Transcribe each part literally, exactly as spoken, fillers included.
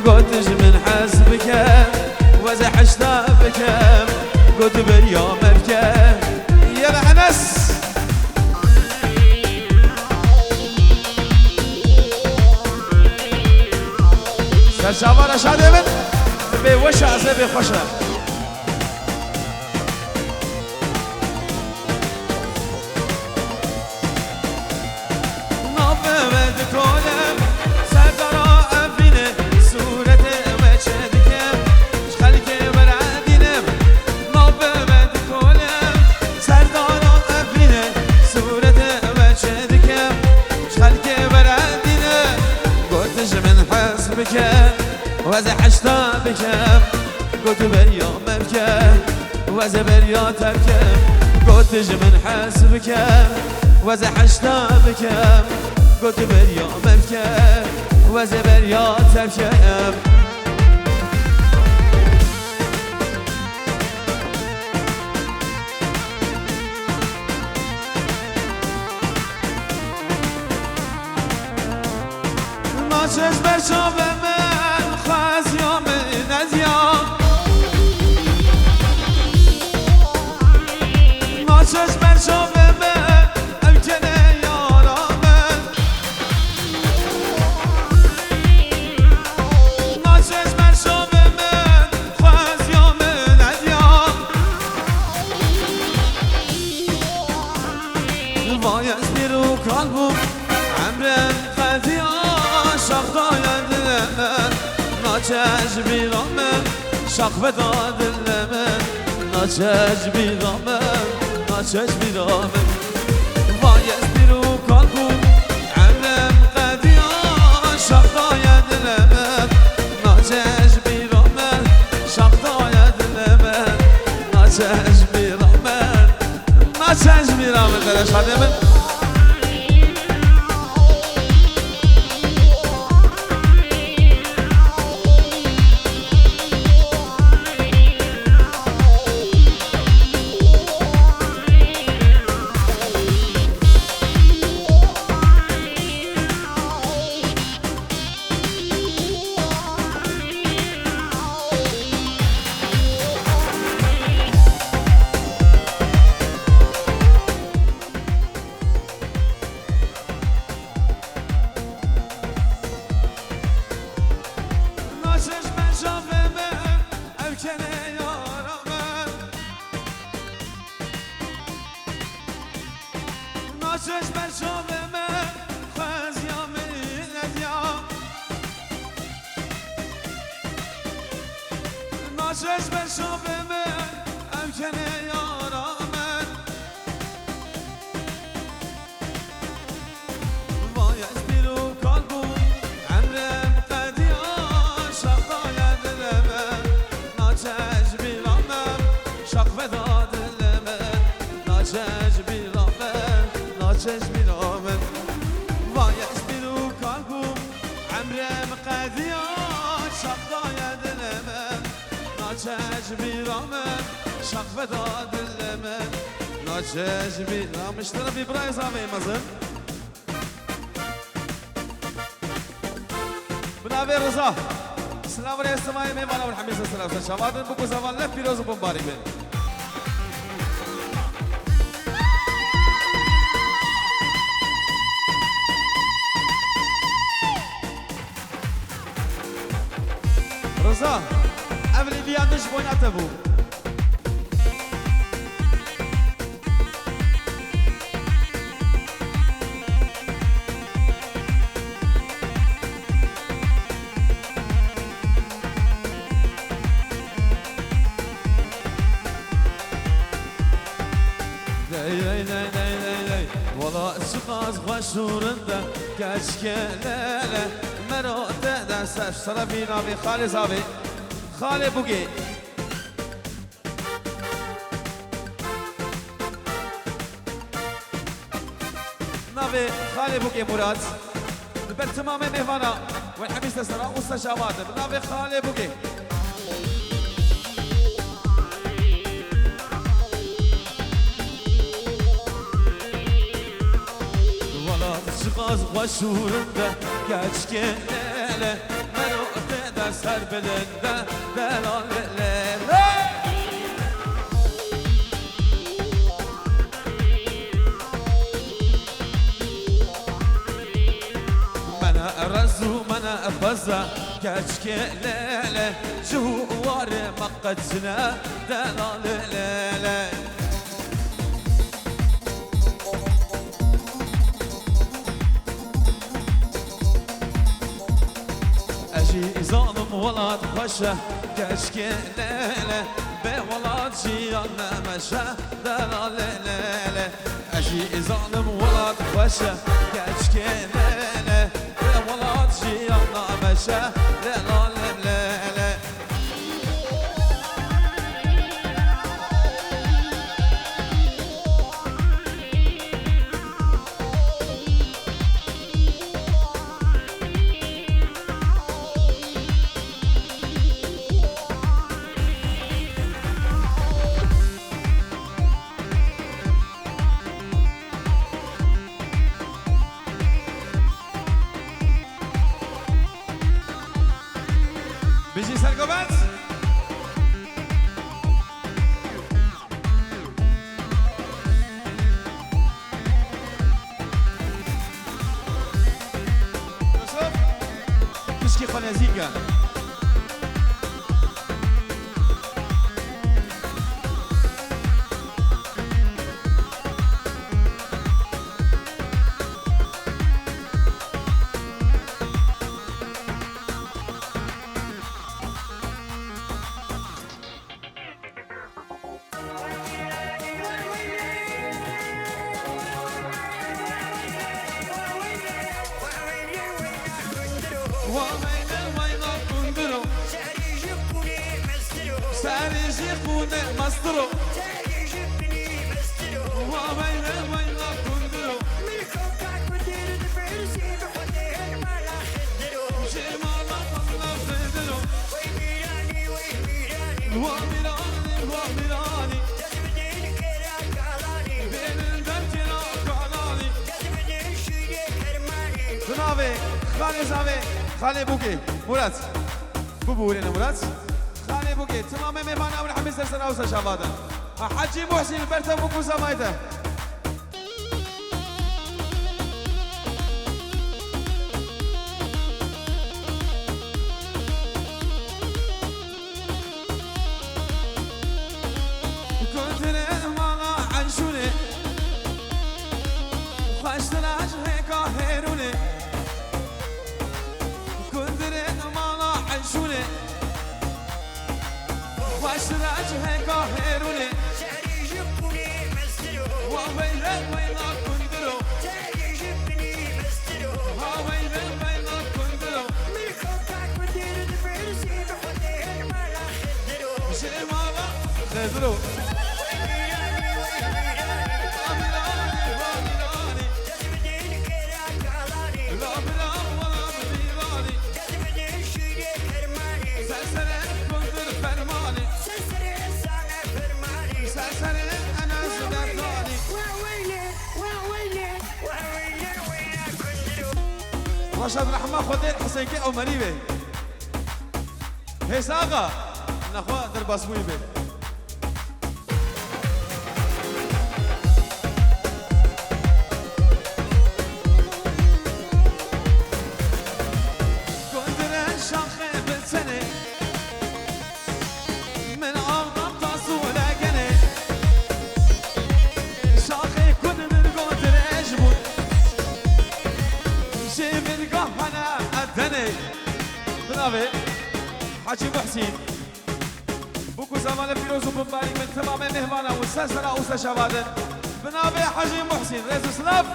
Got ji min hez bike, we ze hişta bike, got beriya me bike. Yela Enes. Serçava Reşadê min, bê weş e, ez ê bê xweş e. Navê we dikole, serdara evîne, sûretê we çêdike, ji xelkê we re dîne. Navê we dikole, serdara evîne, sûretê we çêdike, ji xelkê we re dîne. Got ji min hez bike, we ze hişta bike. Got beriya me bike, we ze beriya te bike. Got ji min hez bike, we ze hişta bike. Got beriya me bike, we ze beriya te bike. Naçe ji ber çavê min, xweziya min nediya. Naçe ji ber çavê min, ew kene yara min. Naçe ji ber çavê min, xweziya min nediya. Vay ez pîr û kal bûm, emrim qediya, şax daye dilê min. Naçe ji bîra min, şax veda dilê min. Naçe ji bîra min, naçe ji bîra min. Vay ez pîr û kal bûm, emrim qediya, şax daye dilê min. Naçe ji bîra min, şax daye dilê min. Naçe ji bîra min. Naçe ji bîra min, Reşadê min. Naçe ji ber çavê min, ew kene yara min. Naçe ji ber çavê min, xweziya min nediya. Naçe ji ber çavê min, ew kene yara min. Vay ez pîr û kal bûm, emrim qediya, şax daye dilê min. Naçe ji bîra min, şax veda dilê min. Naçe ji bîra min, naçe ji bîra min. Vay ez pîr û kal bûm, emrim qediya, şax daye dilê min. Naçe ji bîra min, şax veda dilê min. Naçe ji bîra min. Ji terefî birayê zavê mezin. Bi navê Riza. Silav û rêz simayê mêvana û hemî ser selam ser çavan din, bûk û zevan lev pîroz û bombarî bin. Riza, ev lîviya din ji bona te bû. Dey, dey, dey, dey, dey, dey. Wala çiqas xweş û rind e, keçikê lêle, mero te de ser. Serevî navê Xalê Zavê, Xalê Bugê. Navê Xalê Bugê Murat. Li ber timamê mêvana we hemî ser sera û ser çavan de. Bi navê Xalê Bugê. Welat çiqas xweş û rind e, keçikê lêle, mero te de Ser bilinde delal lê lê. Mene rez û mene xweze keçkê lê lê. Ji warê me qet jine delal lê lê. Ez jî zanim welat xweş e, keçkê lê lê, bê welat jiyan nemeş e, delal lê lê. Ez jî zanim welat xweş e, keçkê lê lê, bê welat jiyan nemeş e, delal lê lê. Bijî sergovend. Yusuf, pişkî xwe nêzîk e. Serê jî qûnê mestir o. Wa weyne weyna kundiro. Ji mala xwe xidiro. Wa mîranî, wa mîranî. Bênin derkê ra kalanî. Bi navê Xalê Zavê, Xalê Bûkê, Murat. Bibûrêne Murat. Xalê Bûkê, timamê mêvana û hemî ser sera û ser şava de. Ha, Hecî Muhsîn, ber te Bûk û Zavayê te. Gundire mala Enşûnê, xweştir e ji hêka Hêrûnê. Gundire mala Enşûnê, xweştir e ji hêka Hêrûnê. Wa weyne weyna gundiro. Ha weyne weyna gundiro. Ji mala Xidiro. Reşad Rehma Xwedê Hisenkê Omerî be. Hêsa Axa, nexwe derbasbûyî be. Gundire şaxê bi tenê, min axdam tasû legenê. Şaxê kun min gundire ji bûn, ji min gahane edenê. Bi navê Hecî Muhsîn. Bûk û zava li pîroz û binbarî min temamê mêhvana û ser sera û ser şava din. Bi navê Hecî Muhsîn, rêz û silav.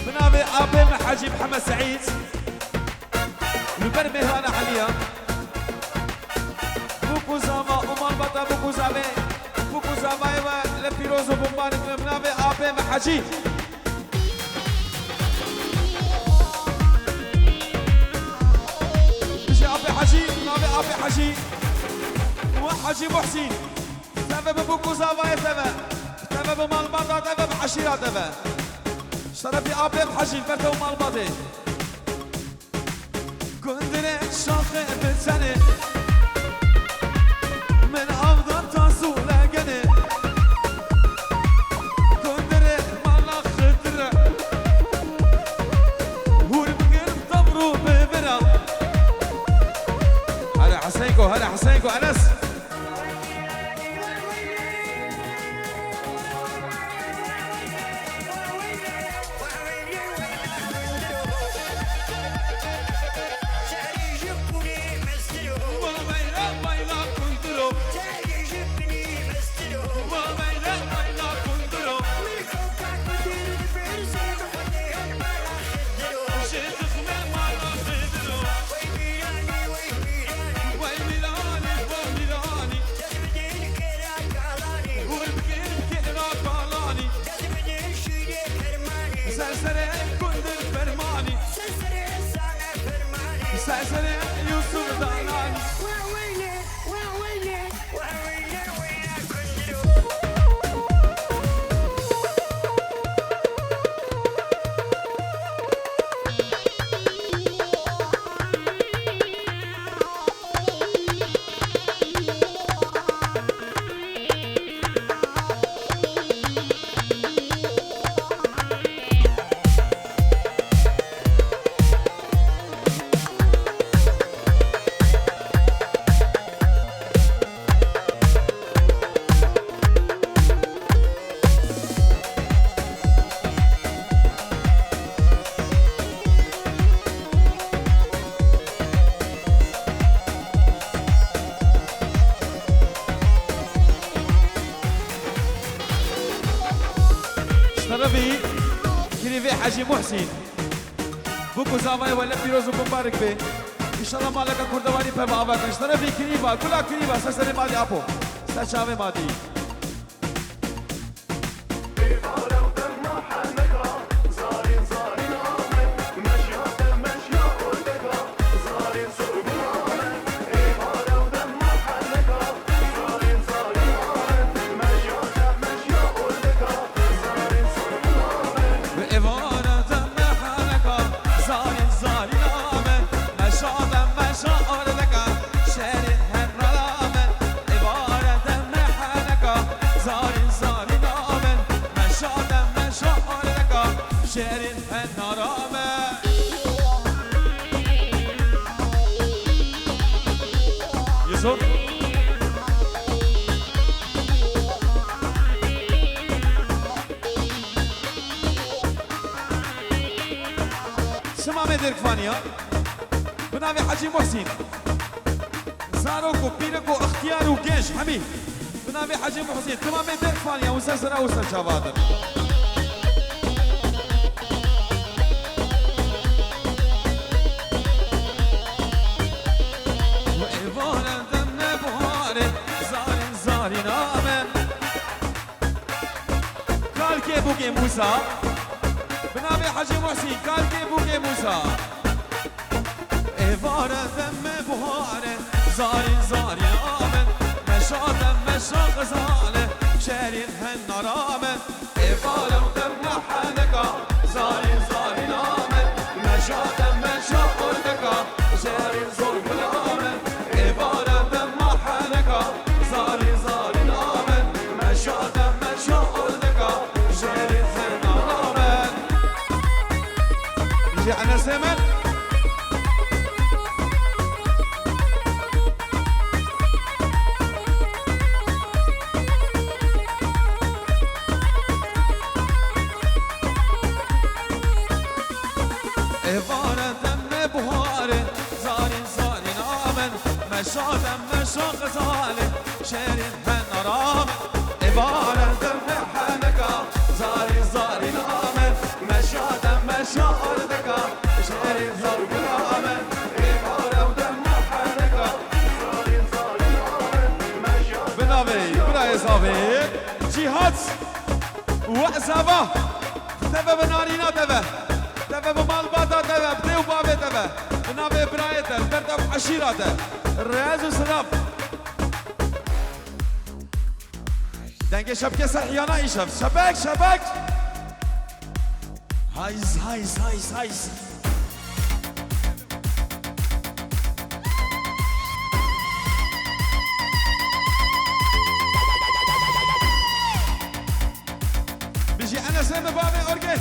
Bi navê apê min Hecî Mihemed Seîd. Li ber mêhvana Elî ya. Bûk û zava û malbata bûk û zavê. Bûk û zavayê we li pîroz û binbarî min. Bi navê apê min Hecî. Bijî apê Hecî, navê apê Hecî. Wa Hecî Muhsîn. Teve bi bûk û zavayê teve. Teve bi malbata teve, bi eşîra teve. Şerefî apê bi hecî, bertev malbatê. Gundire şaxê bi tenê. Min avdan tasû legenê. Gundire mala xidire. Hûr bigirim tevru bibira. Hele Hesenko, hele Hesenko, Enes. Ser serê Gundil Fermanî. Ser serê Yusuf Dalanî. Şerefî kirîvê Hecî Muhsîn. Bûk û zavayê we lê pîroz û bimbarik be. Înşallah maleka kurdevanî peva ava kir. Şerefî kirîva, gula kirîva, ser serê madî apo. Ser çavê madî. Bi êvara de mehaneka, zarîn zarîn ame, meşa de meşa ordeka, şerîn hen rara me. Êvara de mehaneka, zarîn zarîn ame, meşa de meşa ordeka, şerîn hen rara me. Yusuf. Sima me Dêrkvaniya. Bi navê Hecî Muhsîn. Zarok û pîrek û ixtiyar û genç hemî. Bi navê Hecî Muhsîn. Tima me Dêrkvaniya û ser sera û ser çava din. Êvara de me buhare, zarîn zarîn ame. Kalkê bûkê Mûsa. Bi navê Hecî Muhsîn, kalkê bûkê Mûsa. Êvara de me buhare, zarîn zarîn amen. Meşa de meşa xizale, şerîn hen naramen. Êvara de me heneka, zarîn zarîn amen. Meşa de meşa ordeka, şerîn zor binamen. Êvara de me heneka, zarîn zarîn amen. Meşa de meşa ordeka, şerîn hen naramen. Ji Enesê me. Êvara de me buhare, zarîn zarîn amen. Meşa de meşa xizale, şerîn hen naramen. Êvara de me heneka, zarîn zarîn amen. Meşa de meşa ordeka, şerîn zor binamen. Êvara de me heneka, zarîn zarîn amen. Meşa. Bi navê birayê zavê Cîhat û Zava. Teve bi narîna teve. Teve bi malbata teve, bi dê û bavê teve. Bi navê birayê te, li ber te û eşîra te. Rêz û silav. Dengê şebkê ser hiyana îşev. Şebek, şebek! Hayz, hayz, hayz, hayz. Bijî Enesê min bavê orgê.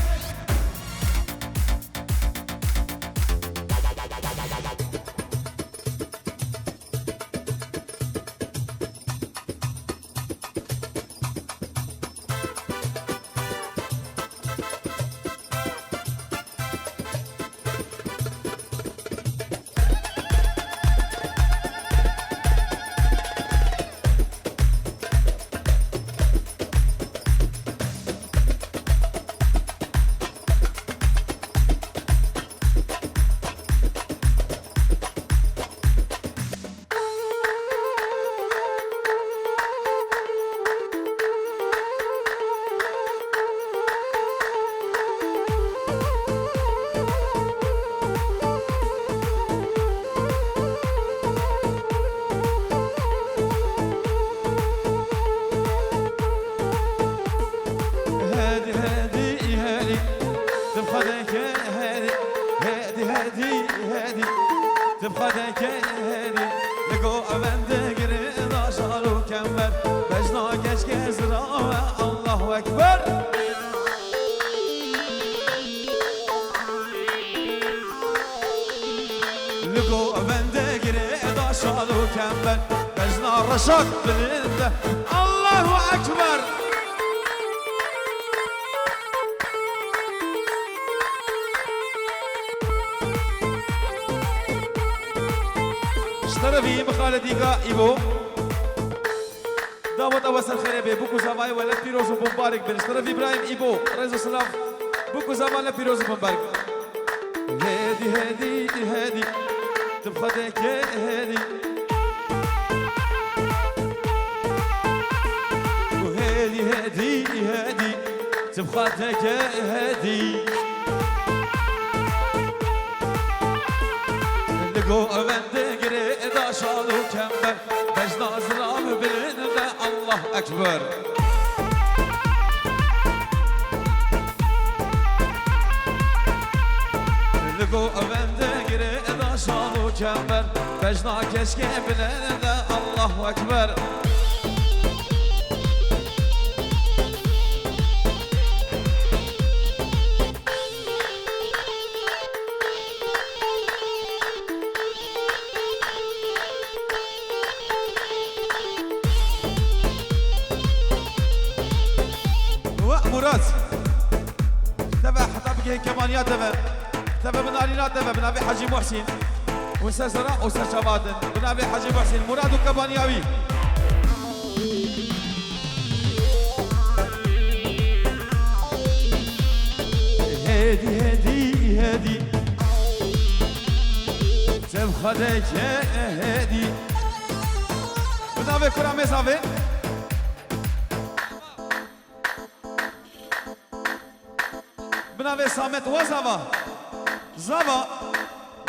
Hêdî, hêdî, hêdî. Tim xwedeke hêdî, hêdî, hêdî, hêdî. Tim xwedeke hêdî. Li go evende girê da şal û kember. Bejna keşke zirawe, Allahu Ekber. Li go evende girê da şal û kember. Bejna Reşad bilinde. Allahu Ekber. Ji terefî Mixalê Dîga Îbo. Daweta we ser xêrê bê. Bûk û zavayê we lê pîroz û bimbarek bin. Ji terefî Îbrahîm Îbo. Rêz û silav. Bûk û zava lê pîroz û bimbarek. Hêdî, hêdî, hêdî. Tim xwedeke hêdî. Û hêdî, hêdî, hêdî. Tim xwedeke hêdî. Li go evende girê da şal û kember. Bejna zirav bilinde, Allahu Ekber. Li go evende girê da şal û kember. Bejna keşke bilinde, Allahu Ekber. We Murat. Teve heta bigihê kebaniya teve. Teve bi narîna teve, bi navê Hecî Muhsîn. Hûn ser sera û ser çava hatin. Bi navê Hecî Muhsîn. Murat û kebaniya wî. Hêdî, hêdî, hêdî. Tim xwedeke hêdî. Bi navê kura me zavê. Bi navê Samet we zava. Zava.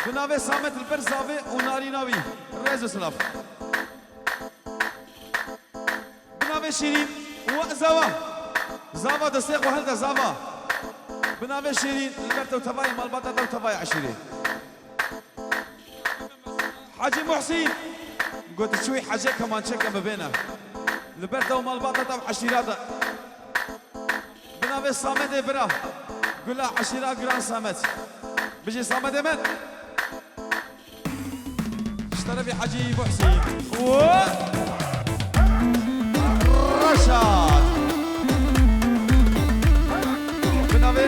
Bi navê Samet li ber zavê û narîna wî. Rêz û silav. Bi navê Şîrîn we zava. Zava destê xwe hilde zava. Bi navê Şîrîn li ber te û tevayê malbata te û tevayê eşîrê. Hecî Muhsîn. Got çûyî hecê kemançeke bibêne. Li ber te û malbata te û eşîra te. Bi navê Samedê bira. Gula eşîra giran Samed. Bijî Samedê me. Ji terefî Hecî Muhsîn. Û Reşad. Bi navê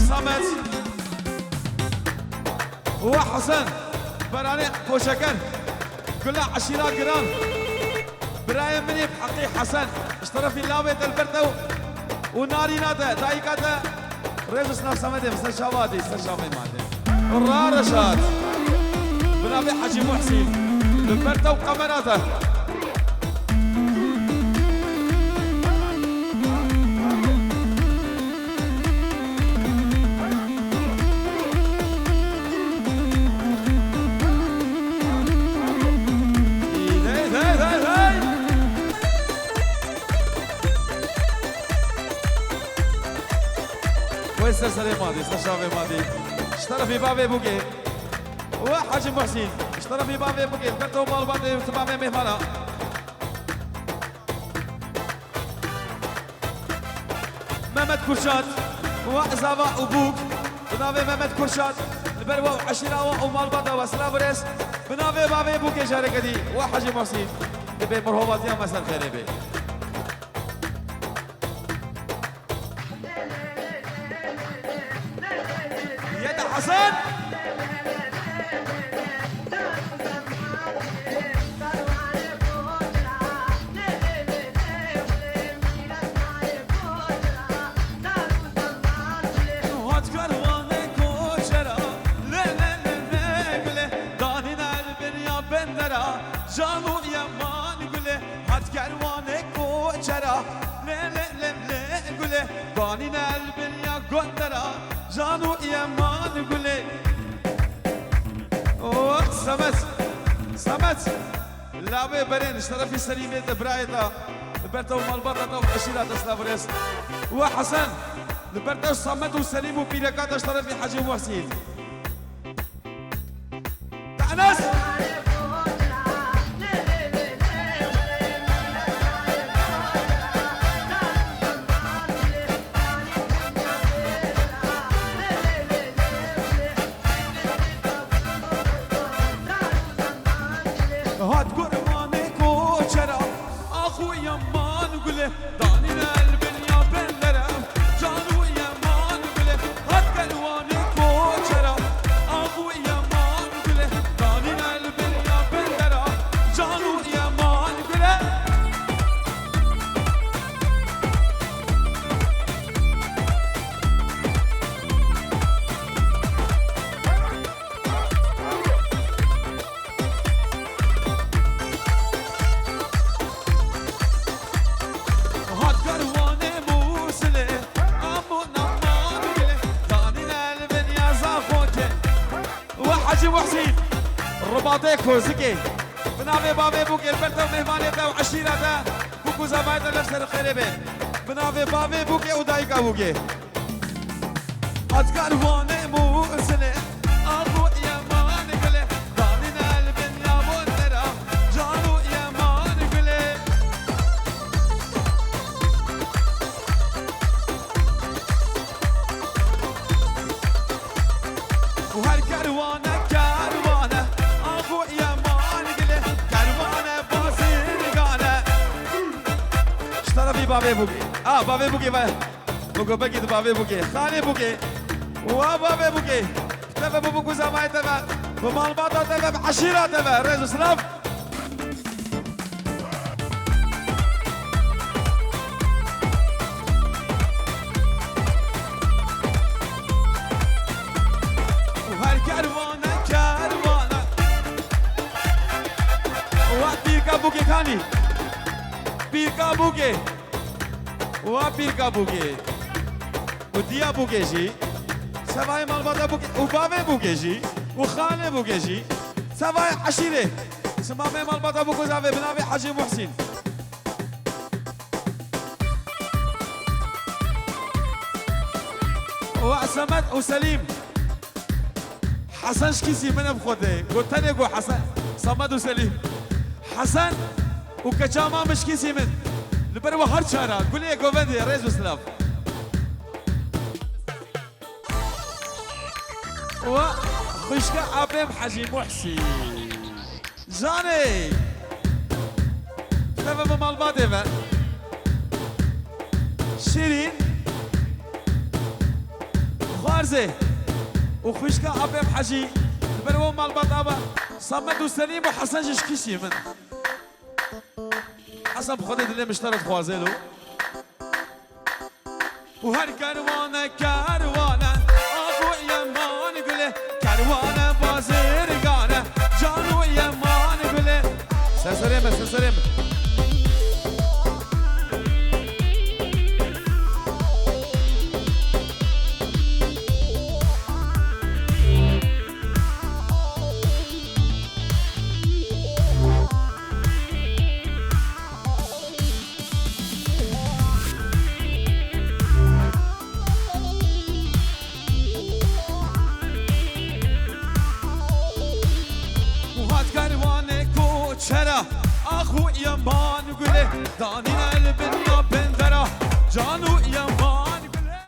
Samed. Û Hesen. Beranê Koşeker. Gula eşîra giran. Birayê min ê bi heqî Hesen. Ji terefî lawê te li ber te û narîna te, dayika te. Rêz û silav Samedê, ser çava hatî, ser çavê me hatî. Ra Reşad. Bi navê Hecî Muhsîn. Li ber te û kamera te. Ser serê madî, ser şavê madî. Ji terefî bavê Bûkê. We Hacî Muhsîn. Ji terefî bavê Bûkê. Ber te û malbatê, tu bavê mêhmana. Mehmet Kurşat, we zava û bûk, bi navê Mehmet Kurşat, li ber we û eşîra we û malbata we silav û rêz, bi navê bavê bûkê careke dî, we Hecî Muhsîn, dibê mirhovatiya me ser xêrê bê. Yeda Hesen! Hat kervanê koçera, lê, lê, lê, lê, gulê, danîne li beriya bendera, can û yeman gulê. Hat kervanê koçera, lê, lê, lê, lê, gulê, danîne li beriya gondera, can û yeman gulê. Oh, Semed, Semed. Lawê berên, ji terefî Selîmê te, birayê te, li ber te û malbata te û eşîra te silav û rêz. We Hesen, li ber te Semed û Selîm û pîreka te ji terefî Hecî Muhsîn. Enes! Hat kurbanê koçera, ax û yeman gulê, danîne li beriya bendera, can û yeman gulê, hat kerwanê koçera, ax û yeman gulê, danîne li beriya bendera, can û yeman gulê. Hat kerwanê Mûsilê, amû naman gilê, danîne li bin ya Zaxokê. We Hecî Muhsîn, Ribatê Kozikê, bi navê bavê Bûkê, li ber te û mêhmanê te û eşîra te, bûk û zamayê te lev ser xêrê be. Bi navê bavê Bûkê û dayika Bûkê. Hat kerwanê Mûsilê, ax û yeman gulê, danîne li bin ya bondera, can û yeman gulê. Û her kerwane, kerwane, ax û yeman gulê, kerwane bazirgane. Ji terefî bavê Bûkê. A, bavê Bûkê ve. Bûko, belkî tu bavê Bûkê, xalê Bûkê, wa bavê Bûkê, teve bi bûk û zamayê teve, bi malbata teve, bi eşîra teve, rêz û silav. Û her kerwane, kerwane. Wa pîrka Bûkê kanî. Pîrka Bûkê. Wa pîrka Bûkê û diya Bûkê jî, sevayê malbata Bûkê û bavê Bûkê jî û xalê Bûkê jî, sevayê eşîrê, simamê malbata Bûk û zavê bi navê Hecî Muhsîn. Wa Semed û Selîm. Hesen ji kîsî min e bi Xwedê. Got tenê got Hesen, Samed û Selîm. Hesen û keça ma min ji kîsî min. Li ber we her çara. Gulê govendê, rêz û silav. We xwişka apê min Hecî Muhsîn. Canê! Teve bi malbatê ve. Şirîn, Xwarzê û xwişka apê min Hecî, li ber we malbata ve Samed û Selîm û Hesen jî ji kîşî min. Hesen bi Xwedê dilê min ji te re dixwaze lo. Û her kerwane, kerwane, ax û yeman gulê, kerwane bazirgane, can û yeman gulê. Ser serê me, ser serê me. Axu yeman gule danîne li bin na bendera. Can û